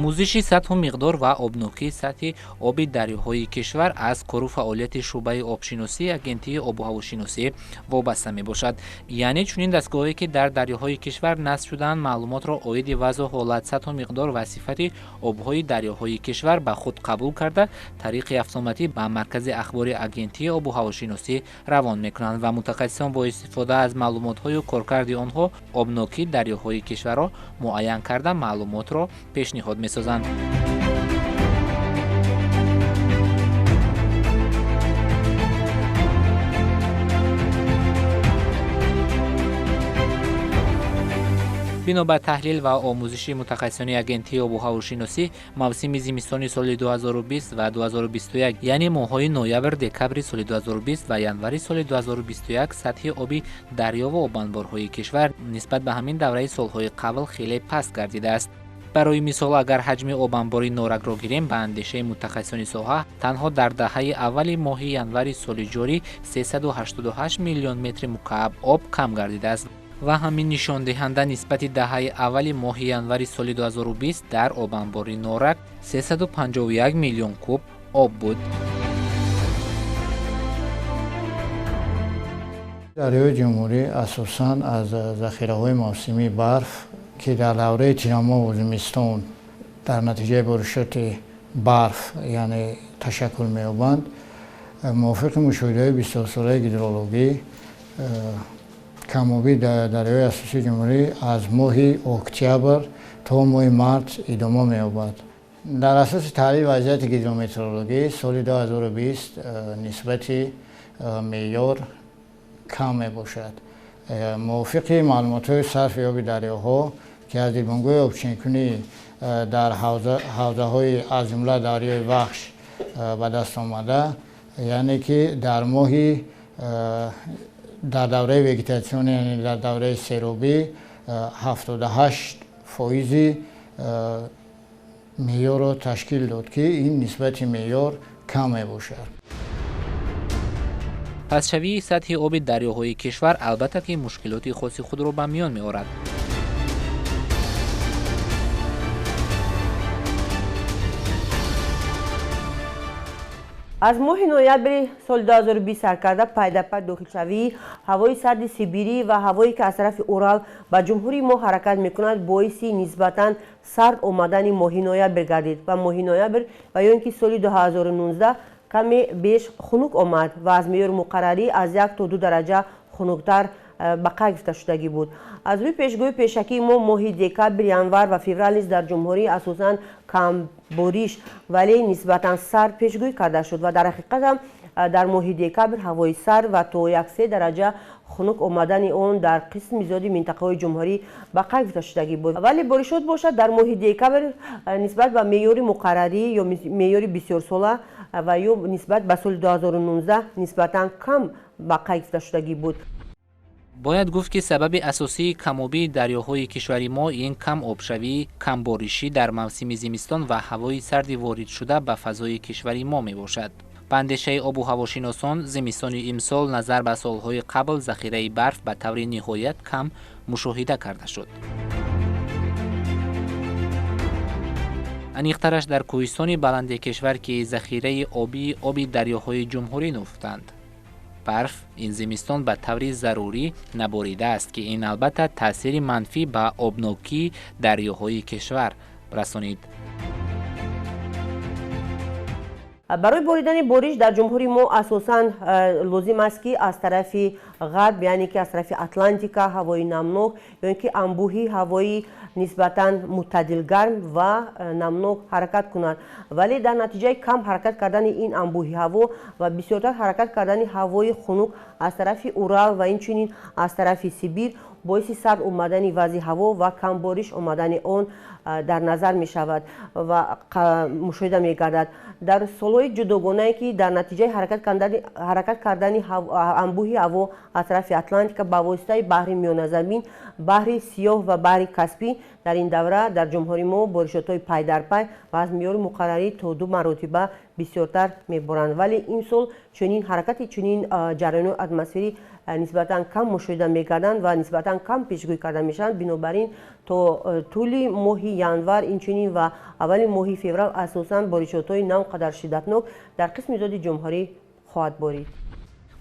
Омӯзиши сатҳу миқдор ва обнокии сатҳи оби дарёҳои кишвар аз кору фаъолияти шӯъбаи обшиносии Агентии обу ҳавошиносӣ вобаста мебошад. Яъне чунин дастгоҳҳое, ки дар дарёҳои кишвар насб шудаанд, маълумотро оиди вазъу ҳолат, сатҳу миқдор ва сифати обҳои дарёҳои кишвар ба худ қабул карда, тариқи автоматӣ ба маркази ахбори Агентии обу ҳавошиносӣ равон мекунанд ва мутахассисон бо истифода аз маълумотҳою коркарди онҳо обнокии дарёҳои кишварро муайян карда, маълумотро пешниҳод месозанд. Бино ба таҳлил ва омӯзиши мутахассисони Агентии обу ҳавошиносӣ, мавсими зимистони соли 2020 ва 2021, яъне моҳҳои ноябр, декабри соли 2020 ва январи соли 2021, сатҳи оби дарё ва обанборҳои кишвар нисбат ба ҳамин давраи солҳои қабл хеле паст гардидааст. Барои мисол, агар ҳаҷми обанбори Норакро гирем, ба андешаи мутахассисони соҳа, танҳо дар даҳаи аввали моҳи январи соли ҷорӣ 388 миллион метри мукааб об кам гардидааст ва ҳамин нишондиҳанда нисбати даҳаи аввали моҳи январи соли 2020 дар обанбори Норак 351 миллион куб об буд. Дарёи ҷумҳурӣ асосан аз захираҳои мавсимии барф, ки дар давраи тирамоҳу зимистон дар натиҷаи боришоти барф, яъне, ташаккул меёбанд. Мувофиқи мушоҳидаҳои бисёрсолаи гидрологӣ, камобии дарёи асосии ҷумҳурӣ аз моҳи октябр то моҳи март идома меёбад. Дар асоси таҳлили вазъияти гидрометеорологӣ, соли 2020 нисбати меъёр кам мебошад. Мувофиқи маълумотҳои сарфи оби дарёҳо, ки аз дидбонгоҳи обченкунӣ дар ҳавзаҳои, аз ҷумла дарёи Вахш, ба даст омада, яъне ки дар моҳи дар давраи вегетатсионӣ, яъне дар давраи серобӣ, 78 фоизи меъёрро ташкил дод, ки ин нисбати меъёр кам мебошад. Пастшавии сатҳи оби дарёҳои кишвар, албатта ки, мушкилоти хоси худро ба миён меорад. Аз моҳи ноябри соли 2020 сар карда, пайдапай дохилшавии ҳавои сарди Сибирӣ ва ҳавое, ки аз тарафи Урал ба ҷумҳурии мо ҳаракат мекунад, боиси нисбатан сард омадани моҳи ноябр гардид ва моҳи ноябр ва ё ин ки соли 2019 каме беш хунук омад ва аз меъёри муқаррарӣ аз 1 то 2 дараҷа хунуктар ба қайд гирифташудагӣ буд. Аз рӯи пешгӯии пешакии мо, моҳи декабр, январ ва феврал низ дар ҷумҳурӣ асосан камбориш, вале нисбатан сард пешгӯӣ карда шуд ва дар ҳақиқат ҳам дар моҳи декабр ҳавои сард ва то 1-3 дараҷа хунук омадани он дар қисми зиёди минтақаҳои ҷумҳурӣ ба қайд гирифташудагӣ буд. Вале боришот бошад, дар моҳи декабр нисбат ба меъёри муқаррарӣ ё меъёри бисёрсола ва ё нисбат ба соли 2019 нисбатан кам ба қайд гирифташудагӣ буд. Бояд гуфт, ки сабаби асосии камобии дарёҳои кишвари мо ин кам обшавӣ, камборишӣ дар мавсими зимистон ва ҳавои сарди воридшуда ба фазои кишвари мо мебошад. Ба андешаи обу ҳавошиносон, зимистони имсол назар ба солҳои қабл захираи барф ба таври ниҳоят кам мушоҳида карда шуд. Аниқтараш, дар кӯҳистони баланди кишвар, ки захираи обии оби дарёҳои ҷумҳурӣ нуфтанд, барф ин зимистон ба таври зарурӣ наборидааст, ки ин, албатта, таъсири манфӣ ба обнокии дарёҳои кишвар расонид. Барои боридани бориш дар ҷумҳури мо асосан лозим аст, ки аз тарафи ғарб, яъне ки аз тарафи Атлантика, ҳавои намнок ё ин ки анбӯҳи ҳавои нисбатан мӯътадилгарм ва намнок ҳаракат кунад. Вале дар натиҷаи кам ҳаракат кардани ин анбӯҳи ҳаво ва бисёртар ҳаракат кардани ҳавои хунук аз тарафи Урал ва инчунин аз тарафи Сибир боиси сард омадани вазъи ҳаво ва камбориш омадани он дар назар мешавад ва мушоҳида мегардад. Дар солҳои ҷудогонае, ки дар натиҷаи ҳаракат кардани анбӯҳи ҳаво аз тарафи Атлантика ба воситаи баҳри Миёназамин, баҳри Сиёҳ ва баҳри Каспӣ Дар ин давра дар ҷумҳурии мо боришотҳои пай дар пай ва аз меъёри муқаррарӣ то 2 маротиба бисёртар меборанд. Вале имсол чунин ҳаракати чунин ҷараёнҳои атмосферӣ нисбатан кам мушоҳида мегарданд ва нисбатан кам пешгӯӣ карда мешаванд. Бинобар ин то тӯли моҳи январ инчунин ва аввали моҳи феврал асосан боришотҳои на он қадар шиддатнок дар қисми зиёди ҷумҳурӣ хоҳад борид.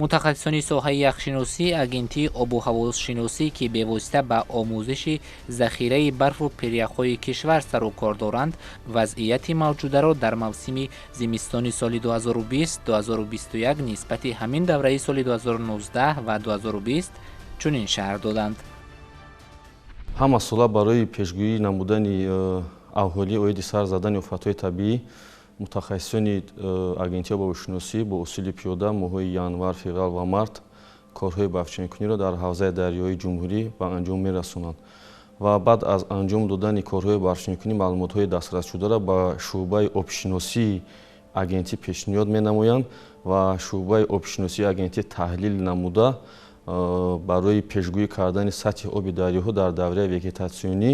Мутахассисони соҳаи яхшиносӣ, агентии обу ҳавошиносӣ, ки бевосита ба омӯзиши захираи барфу пиряхҳои кишвар сару кор доранд, вазъияти мавҷударо дар мавсими зимистони соли 2020-2021 нисбати ҳамин давраи соли 2019 ва 2020 чунин шарҳ доданд. Ҳама сола барои пешгӯӣ намудани аҳолӣ оиди сар задани офатҳои табиӣ мутахассисони агентии обҳавошиносӣ бо усули пиёда моҳҳои январ, феврал ва март корҳои барфчинкуниро дар ҳавзаи дарёи ҷумҳурӣ ба анҷом мерасонанд ва баъд аз анҷом додани корҳои барфчинкунӣ маълумотҳои дастрасшударо ба шӯъбаи обшиносии агентӣ пешниҳод менамоянд ва шӯъбаи обшиносии агентӣ таҳлил намуда барои пешгӯӣ кардани сатҳи оби дарёҳо дар давраи вегетатсионӣ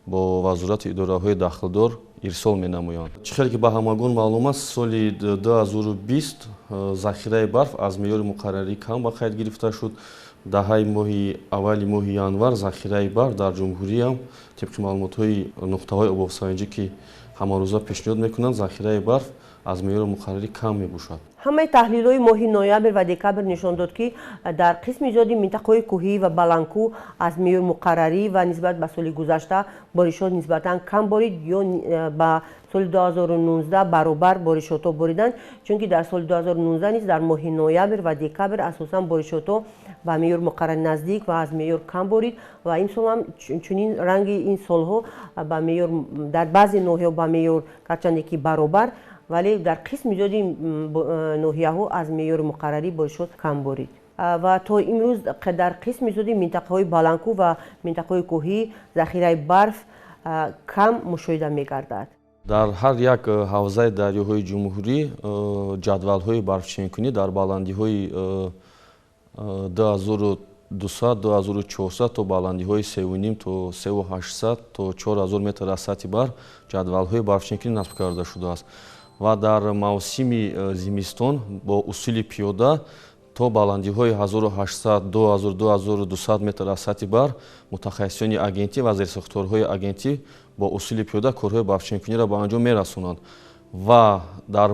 бо вазорати идораҳои дахлдор ирсол менамоянд. Чӣ хеле ки ба ҳамагон маълум аст, соли 2020 захираи барф аз меъёри муқаррарӣ кам ба қайд гирифта шуд. Даҳаи моҳи аввали моҳи январ захираи барф дар ҷумҳуриям тибқи маълумотҳои нуқтаҳои обҳавосанҷӣ, ки ҳамарӯза пешниҳод мекунанд, захираи барф аз меъёри муқаррарӣ кам мебошад. Ҳамаи таҳлилҳои моҳи ноябр ва декабр нишон дод, ки дар қисми зиёди минтақаҳои кӯҳӣ ва баландкӯҳ аз меъёри муқаррарӣ ва нисбат ба соли гузашта боришот нисбатан кам борид ё ба соли 2019 баробар боришотҳо бориданд, чунки дар соли 2019 низ дар моҳи ноябр ва декабр асосан боришотҳо ба меъёри муқаррарӣ наздик ва аз меъёр кам борид ва имсол ҳам чунин ранги ин солҳо ба меъёр дар баъзе ноҳияҳо ба меъёр гарчанде ки баробар, вале дар қисми зиёди ноҳияҳо аз меъёри муқаррарӣ боришот кам борид. Ва то имрӯз дар қисми зиёди минтақаҳои баландкӯҳ ва минтақаҳои кӯҳӣ захираи барф кам мушоҳида мегардад. Дар ҳар як ҳавзаи дарёҳои ҷумҳурӣ ҷадвалҳои барфчинкунӣ дар баландиҳои 2200, 2400 то баландиҳои 3,5 то 3,800 то 4000 метр аз сатҳи баҳр ҷадвалҳои барфчинкунӣ насб карда шудааст ва дар мавсими зимистон бо усули пиёда то баландиҳои 1800, 2000, 2200 метр аз сатҳи баҳр мутахассисони агентӣ ва зерсохторҳои агентӣ бо усули пиёда корҳои барфчинкуниро ба анҷом мерасонанд ва дар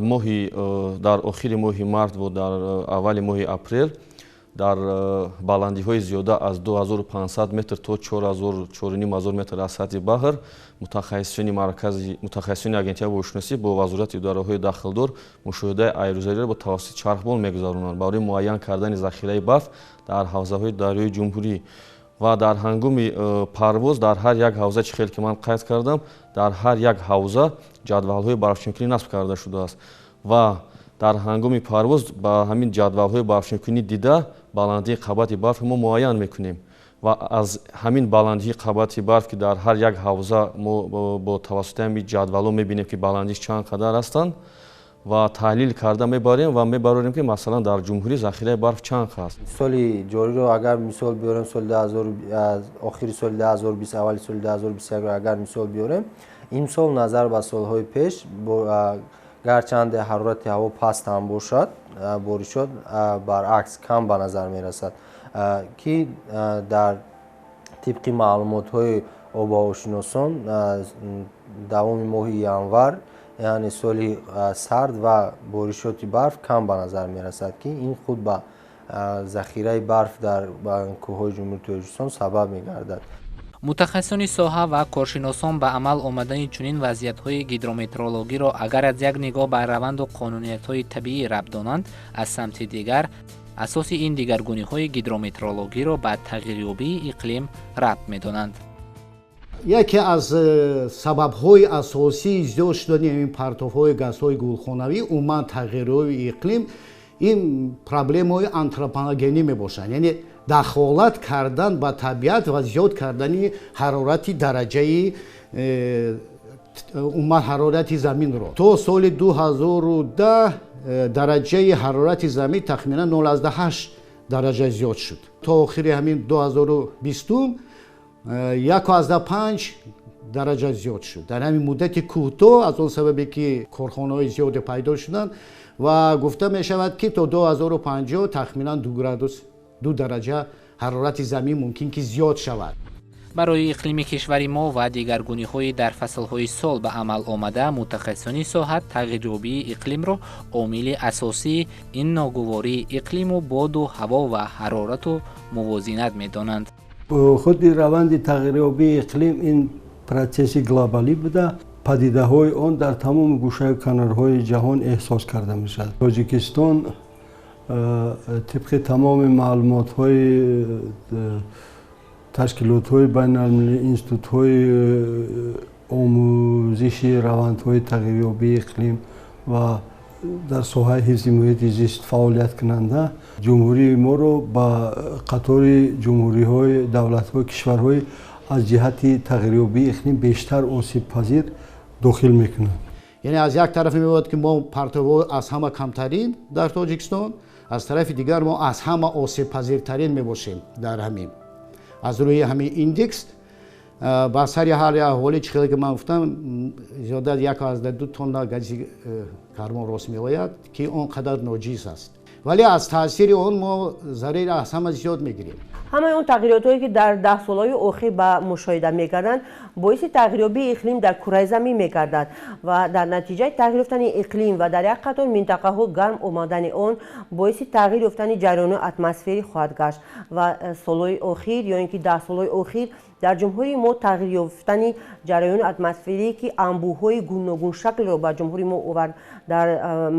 охири моҳи март ва дар аввали моҳи апрел дар баландиҳои зиёда аз 2500 метр то 4500 метр аз сатҳи баҳр мутахассисони агентии обҳавошиносӣ бо вазорати идораҳои дахлдор мушоҳидаи аэрозариро бо тавассути чархбол мегузаронанд барои муайян кардани захираи барф дар ҳавзаҳои дарёи ҷумҳурӣ ва дар ҳангоми парвоз дар ҳар як ҳавза, чӣ хел ки ман қайд кардам, дар ҳар як ҳавза ҷадвалҳои барфчинкунӣ насб карда шудааст ва дар ҳангоми парвоз ба ҳамин ҷадвалҳои барфчинкунӣ дида баландии қабати барф мо муайян мекунем ва аз ҳамин баландии қабати барф, ки дар ҳар як ҳавза мо бо тавассути ҳамин ҷадвалҳо мебинем, ки баландиш чанд қадар ҳастанд ва таҳлил карда мебарем ва мебарорем, ки масалан дар ҷумҳурӣ захираи барф чанд аст. Соли ҷориро агар мисол биёрем, охири соли 2020, аввали соли 2021 агар мисол биёрем, имсол назар ба солҳои пеш гарчанде ҳарорати ҳаво паст ҳам бошад, боришот баръакс кам ба назар мерасад, ки дар тибқи маълумотҳои обҳавошиносон давоми моҳи январ, яъне соли сард ва боришоти барф кам ба назар мерасад, ки ин худ ба захираи барф дар кӯҳҳои Ҷумҳурии Тоҷикистон сабаб мегардад. Мутахассисони соҳа ва коршиносон ба амал омадани чунин вазъиятҳои гидрометеорологиро агар аз як нигоҳ ба раванду қонуниятҳои табиӣ рабт донанд, аз самти дигар асоси ин дигаргуниҳои гидрометеорологиро ба тағйирёбии иқлим рабт медонанд. Яке аз сабабҳои асосии зиёд шудани ин партовҳои газҳои гулхонавӣ, умуман тағйирёбии иқлим, ин проблемаҳои антропогенӣ мебошанд, яъне дахолат кардан ба табиат ва зиёд кардани ҳарорати дараҷаи умуман ҳарорати заминро. То соли 2010 дараҷаи ҳарорати замин тахминан 0,8 дараҷа зиёд шуд. То охири ҳамин 2020 1,5 дараҷа зиёд шуд. Дар ҳамин муддати кӯтоҳ, аз он сабабе ки корхонаҳои зиёде пайдо шуданд ва гуфта мешавад, ки то 2050 тахминан 2 градус, 2 дараҷа ҳарорати замин мумкин ки зиёд шавад. Барои иқлими кишвари мо ва дигаргуниҳои дар фаслҳои сол ба амал омада, мутахассисони соҳа тағйирёбии иқлимро омили асосии ин ногувории иқлиму боду ҳаво ва ҳарорату мувозинат медонанд. Худи раванди тағйирёбии иқлим ин процесси глобалӣ буда, падидаҳои он дар тамоми гӯшаю канорҳои ҷаҳон эҳсос карда мешавад. Тоҷикистон тибқи тамоми маълумотҳои ташкилотҳои байналмилалӣ, институтҳои омӯзиши равандҳои тағйирёбии иқлим ва дар соҳаи ҳифзи муҳити зист фаъолият кунанда, ҷумҳурии моро ба қатори ҷумҳуриҳои, давлатҳои, кишварҳои аз ҷиҳати тағйирёбии иқлим бештар осебпазир дохил мекунанд. Яъне аз як тараф мебояд, ки мо партовҳо аз ҳама камтарин дар Тоҷикистон, аз тарафи дигар мо аз ҳама осебпазиртарин мебошем дар ҳамин. Аз рӯи ҳамин индекс ба сари ҳар аҳолӣ, чӣ хеле ки ман гуфтам, зиёда аз 1.2 тонна гази карбон рост меояд, ки он қадар ноҷиз аст. Вале аз таъсири он мо зарари аз ҳама зиёд мегирем. Ҳамаи он тағйиротҳое, ки дар даҳсолаҳои охир ба мушоҳида мегарданд, боиси тағйирёбии иқлим дар кураи замин мегардад ва дар натиҷаи тағйир ёфтани иқлим ва дар як қатор минтақаҳо гарм омадани он боиси тағйир ёфтани ҷараёнҳои атмосферӣ хоҳад гашт ва солҳои охир ё ин ки даҳсолаҳои охир дар ҷумҳурии мо тағйир ёфтани ҷараёни атмосферӣ, ки анбӯҳҳои гуногуншаклро ба ҷумҳурии мо овард, дар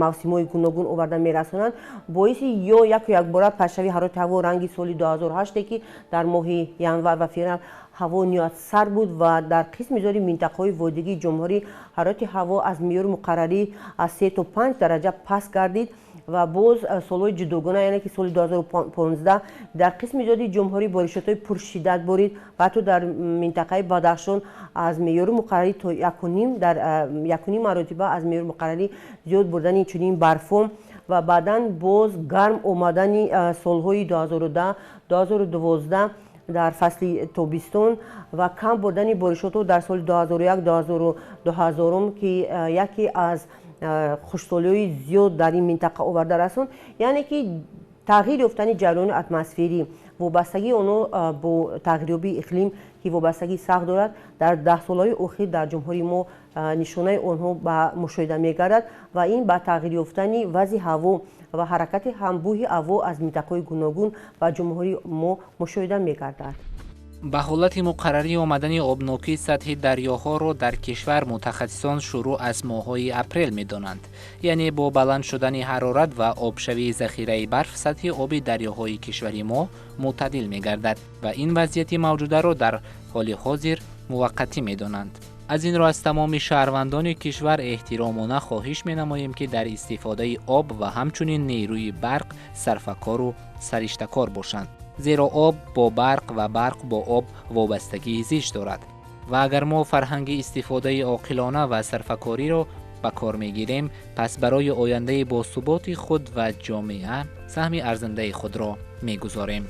мавсимҳои гуногун оварда мерасонанд, боиси ё яку якбора пастшавии ҳарорати ҳаво ранги соли 2008, ки дар моҳи январ ва феврал ҳаво ниҳоят сард буд ва дар қисми зиёди минтақаҳои водигии ҷумҳурӣ ҳарорати ҳаво аз меъёри муқаррарӣ аз 3 то 5 дараҷа паст гардид ва боз солҳои ҷудогона, яъне ки соли 2015 дар қисми зиёди ҷумҳурӣ боришотҳои пуршиддат борид ва ҳатто дар минтақаи Бадахшон аз меъёри муқаррарӣ то 1.5 дар 1.5 маротиба аз меъёри муқаррарӣ зиёд бурдани чунин барфо ва баъдан боз гарм омадани солҳои 2010, 2012 дар фасли тобистон ва кам бурдани боришотҳо дар соли 2001, 2000, ки яке аз хушсолиҳои зиёд дар ин минтақа оварда расонд. Яъне ки тағйир ёфтани ҷараёни атмосферӣ, вобастагии онҳо бо тағйирёбии иқлим, ки вобастагии сахт дорад, дар даҳсолаҳои охир дар ҷумҳурии мо нишонаи онҳо ба мушоҳида мегардад ва ин ба тағйир ёфтани вазъи ҳаво ва ҳаракати ҳамбӯҳи ҳаво аз минтақаҳои гуногун ба ҷумҳурии мо мушоҳида мегардад. Ба ҳолати муқаррарӣ омадани обнокии сатҳи дарёҳоро дар кишвар мутахассисон шурӯъ аз моҳҳои апрел медонанд. Яъне бо баланд шудани ҳарорат ва обшавии захираи барф сатҳи оби дарёҳои кишвари мо мӯътадил мегардад ва ин вазъияти мавҷударо дар ҳоли ҳозир муваққатӣ медонанд. Аз ин рӯ аз тамоми шаҳрвандони кишвар эҳтиромона хоҳиш менамоем, ки дар истифодаи об ва ҳамчунин нерӯи барқ сарфакору сариштакор бошанд. Зеро об бо барқ ва барқ бо об вобастагии зич дорад ва агар мо фарҳанги истифодаи оқилона ва сарфакориро ба кор мегирем, пас барои ояндаи босуботи худ ва ҷомеа саҳми арзандаи худро мегузорем.